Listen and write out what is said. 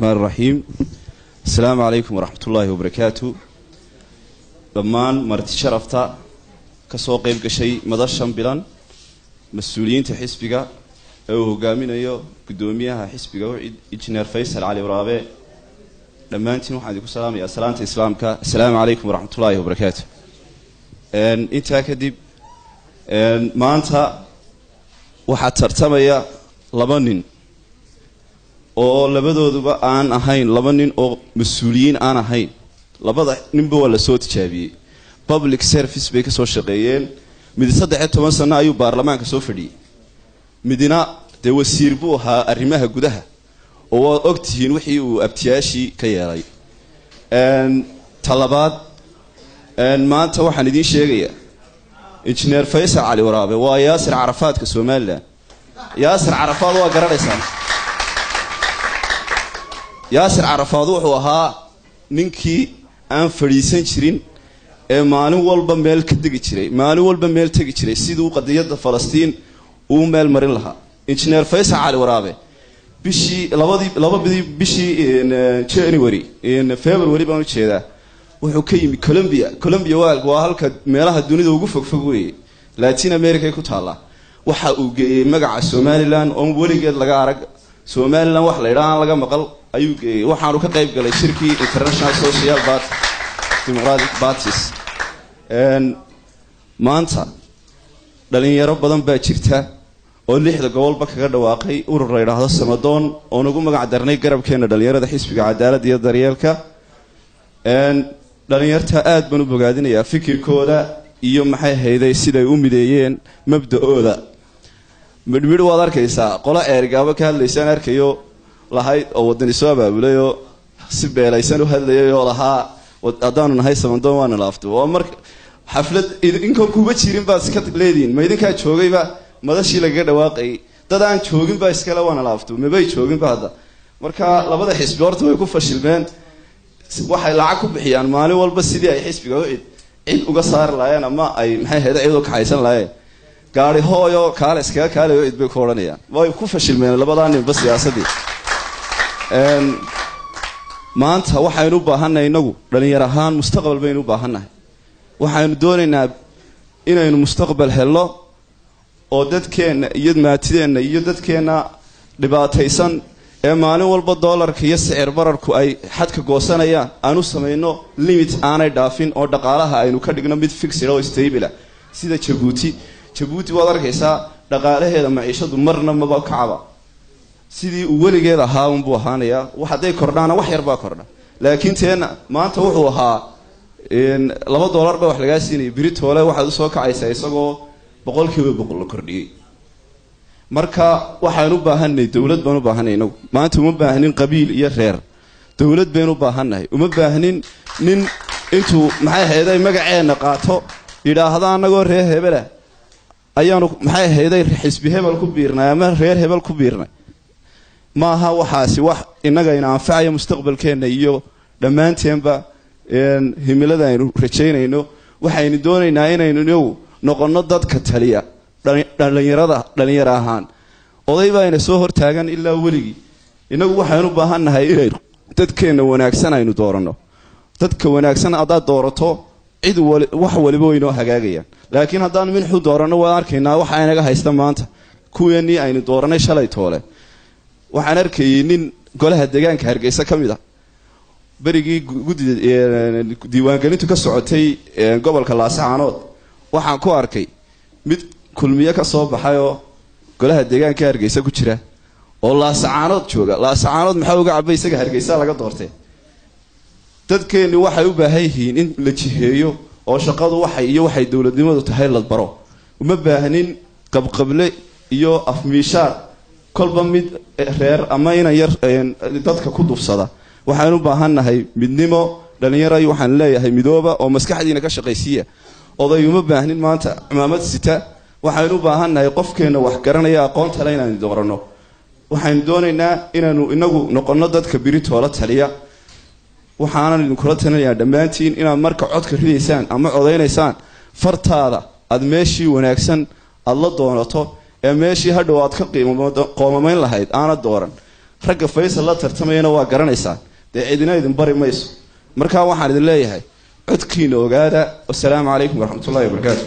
الرحمن الرحيم. السلام عليكم ورحمة الله وبركاته. Dhammaan marti sharafta ka soo qayb gashay madashan bilan, mas-uuliyiinta xisbiga ee uu hogaaminayo guddoomiyaha xisbiga, Injineer Faysal Cali Waraabe, dhammaantiin waxaan idinku salaamayaa salaanta Islaamka: assalaamu calaykum waraxmatullaahi wabarakaatu. Intaa kadib, maanta waxaa tartamaya laba nin oo labadooduba aan ahayn laba nin oo mas-uuliyiin aan ahayn. Labada ninba waa lasoo tijaabiyey, public service bay ka soo shaqeeyeen. Mid 13 sano ayuu baarlamaanka soo fadhiyey, midna dee wasiir buu ahaa arrimaha gudaha, oo waad og tihiin wixii uu abtiyaashii ka yeelay. Talabaad, maanta waxaan idiin sheegayaa Injineer Faysal Cali Waraabe waa Yaasir Carafaadka Somaliland. Yaasir Carafaad waa garanaysaan. Yaasir Carafaad wuxuu ahaa ninkii aan fadhiisan jirin ee maalin walba meel ka degi jiray, maalin walba meel tegi jiray, siduu qadiyadda Falastiin uu meel marin lahaa. Injineer Faysal Cali Waraabe bishii labadii, labadii bishii January, February baan ujeedaa, wuxuu ka yimi Colombia. Colombia waa halka meelaha dunida ugu fogfog weeye, Latin America ku taallaa. Waxa uu geeyey magaca Somaliland oon weligeed laga arag, Somaliland wax la idhaha aan laga maqal ayuu geeyey. Waxaanu ka qayb galay shirkii International Social Party, Democratic Parties. Maanta dhalinyaro badan baa jirta oo lixda gobolba kaga dhawaaqay urur la yidhaahdo Samadoon, oon ugu magac darnay garabkeena dhalinyarada xisbiga Cadaaladda iyo Daryeelka. Dhalinyarta aad baan u bogaadinayaa fikirkooda iyo maxay hayday siday u mideeyeen mabda-ooda. Midhmidh waad arkaysaa, qolo Ceergaabo ka hadlaysaan arkayo lahayd oo Wadani soo abaabulay oo si beelaysan u hadlayay oo lahaa haddaanu nahay Samadoon waana laafto. Waa marka xaflad idinkoon kuba jirin baad iska leedihin. Ma idinkaa joogayba madashii lagaga dhawaaqayay? Dad aan joogin baa iskale waana laafto, mabay jooginba hadda. Marka labada xisbi horta way ku fashilmeen. Waxay lacag ku bixiyaan maalin walba sidii ay xisbiga u cid uga saari lahaayeen ama ay maxay ahayd cid u kaxaysan lahaayeen. Gaari hooyo kaale iskaga kaalayo cid bay ku odhanayaan. Way ku fashilmeen labadaa ninba siyaasadii. Maanta waxaynu u baahannahay innagu dhalinyar ahaan mustaqbal baynu u baahannahay. Waxaynu doonaynaa inaynu mustaqbal helno oo dadkeenna iyo maatideenna iyo dadkeenna dhibaataysan ee maalin walba doolarka iyo sicir bararku ay xadka goosanayaan aan u samayno limit aanay dhaafin, oo dhaqaalaha aynu ka dhigno mid fixed oo stable ah sida Jabuuti. Jabuuti waad arkaysaa dhaqaalaheeda, maciishadu marna maba kacaba, sidii uu weligeed ahaa unbuu ahaanayaa. Wax hadday kordhaana wax yar baa kordha. Laakiin teena maanta wuxuu ahaa $2 baa wax lagaa siinaya, beritoole waxaad usoo kacaysaa isagoo 100% la kordhiyey. Marka waxaan u baahanay dowlad baan u baahanay inagu. Maanta uma baahnin qabiil iyo reer, dowlad baynu u baahannahay. Uma baahnin nin intuu maxay ahayday magaceenna qaato yidhaahdo annagoo reer hebelah ayaanu maxay ahayday xisbi hebel ku biirnay ama reer hebel ku biirnay. Maaha waxaasi wax innaga ina anfacaya mustaqbalkeenna iyo dhammaanteenba himilada aynu rajaynayno. Waxaynu doonaynaa inaynu inagu noqonno dadka taliya dhalinyarada, dhalinyaro ahaan. Oday baa ina soo hortaagan ilaa weligii. Innagu waxaynu u baahan nahay inaynu dadkeenna wanaagsan aynu dooranno. Dadka wanaagsan haddaad doorato, cid wali wax waliba waynoo hagaagayaan. Laakiin haddaan minxu dooranno, waan arkaynaa waxa inaga haysta maanta kuweenii aynu dooranay shalay toole. Waxaan arkayay nin golaha deegaanka Hargeysa ka mid ah berigii guddida diiwaangelintu ka socotay gobolka Laasacaanood. Waxaan ku arkay mid Kulmiye ka soo baxay oo golaha deegaanka Hargeysa ku jira oo Laasacaanood jooga. Laasacaanood maxaa uga cabay? Isaga Hargeysa laga doortay. Dadkeenni waxay u baahan yihiin in la jiheeyo oo shaqadu waxay iyo waxay dowladnimadu tahay la baro. Uma baahnin qabqable iyo afmiishaar kolba mid reer ama inan yar dadka ku dufsada. Waxaan u baahannahay midnimo. Dhalinyaray, waxaan leeyahay midooba oo maskaxdiina ka shaqaysiiya. Oday uma baahnin maanta cimaamad sita. Waxaynu u baahannahay qofkeenna wax garanaya, aqoontale inaanu dooranno. Waxaynu doonaynaa inaanu inagu noqonno dadka biritoola taliya. Waxaanan idinkula talinayaa dhammaantiin inaad marka codka ridaysaan ama codaynaysaan fartaada aad meeshii wanaagsan aada la doonato ee meeshii hadhow aad ka qoomamayn lahayd aanad dooran. Ragga Faysal la tartamayana waa garanaysaan, dee cidina idin bari mayso. Markaa waxaan idin leeyahay, codkiina ogaada. Wasalaamu calaykum waraxmatullahi wabarakaatu.